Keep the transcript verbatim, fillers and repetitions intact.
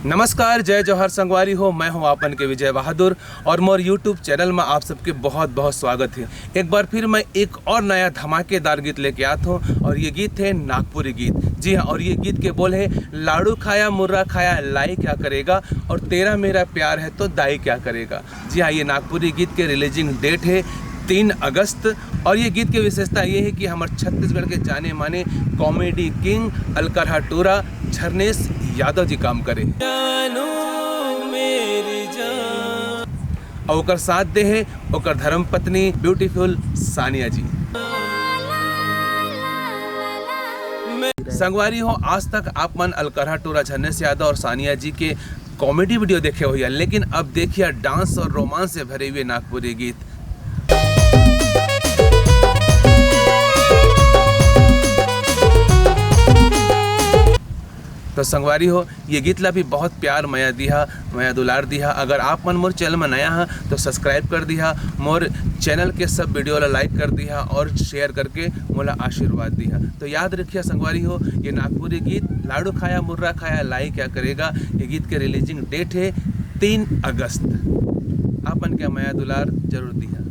नमस्कार, जय जोहार संगवारी हो, मैं हूं आपन के विजय बहादुर और मोर YouTube चैनल में आप सबके बहुत बहुत स्वागत है। एक बार फिर मैं एक और नया धमाकेदार गीत लेके आत हूं और ये गीत है नागपुरी गीत। जी हाँ, और ये गीत के बोल है, लाड़ू खाया मुर्रा खाया लाई क्या करेगा, और तेरा मेरा प्यार है तो दाई क्या करेगा। जी हाँ, ये नागपुरी गीत के रिलीजिंग डेट है तीन अगस्त। और ये गीत की विशेषता ये है कि हमारे छत्तीसगढ़ के जाने माने कॉमेडी किंग अलकरहा टोरा झरनेश यादव जी काम करे। और ओकर साथ दे है ओकर धर्म पत्नी ब्यूटीफुल सानिया जी। संगवारी हो, आज तक आप मन अलकरहा टोरा झरनेश यादव और सानिया जी के कॉमेडी वीडियो देखे होइया, लेकिन अब देखिया डांस और रोमांस से भरे हुए नागपुरी गीत। तो संगवारी हो, ये गीत ला भी बहुत प्यार मया दिहा, मया दुलार दिहा। अगर आप मन मोर चैनल में नया हा तो सब्सक्राइब कर दिहा, मोर चैनल के सब वीडियो ला लाइक कर दिहा और शेयर करके मोला आशीर्वाद दिहा। तो याद रखिया संगवारी हो, ये नागपुरी गीत लाड़ू खाया मुर्रा खाया लाई क्या करेगा, ये गीत के रिलीजिंग डेट है तीन अगस्त। आप मन के मया दुलार जरूर दिहा।